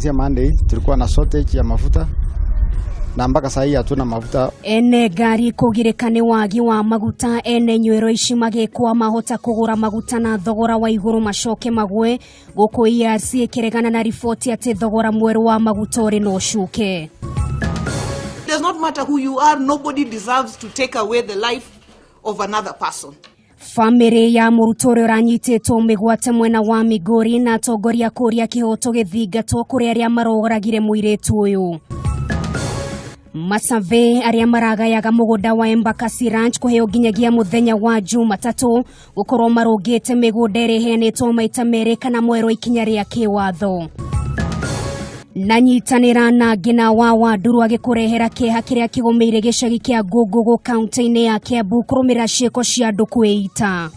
Kuanzia Monday tulikuwa na shortage ya mafuta na mpaka saa hii hatuna mafuta. Ene ngari kũgirĩka nĩ wagi wa maguta, ene nywĩro ici magĩkwa mahota kũgũra maguta na thogora wa igũrũ macoke magwe, gũkũ ERC ĩkĩregana na riboti atĩ thogora mwerũ wa maguta ũrĩ na ũcuke. Does not matter who you are, nobody deserves to take away the life of another person. Bamĩrĩ ya mũrutwo ũrĩa ũranyitĩtwo mĩgwate mwena wa Migori na atongoria kũria kĩhoto gĩthingatwo kũrĩ arĩa maroragire mũirĩtu ũyũ. Masave arĩa maragayaga mũgũnda wa Embakasi Ranch kũheo nginyagia mũthenya wa Jumatatũ gũkorwo marũngĩte mĩgũnda ĩrĩa ĩheanĩtwo maita merĩ kana mwerwo ikinya rĩa kĩwatho. Na nyitanĩra na Ngina wa Wanduru agĩkũrehera kĩeha kĩrĩa kĩgũmĩire gĩcagi kĩa Ngũngũgũ kaunti-inĩ ya Kiambu kũrũmĩrĩra ciĩko cia andũ kwĩita.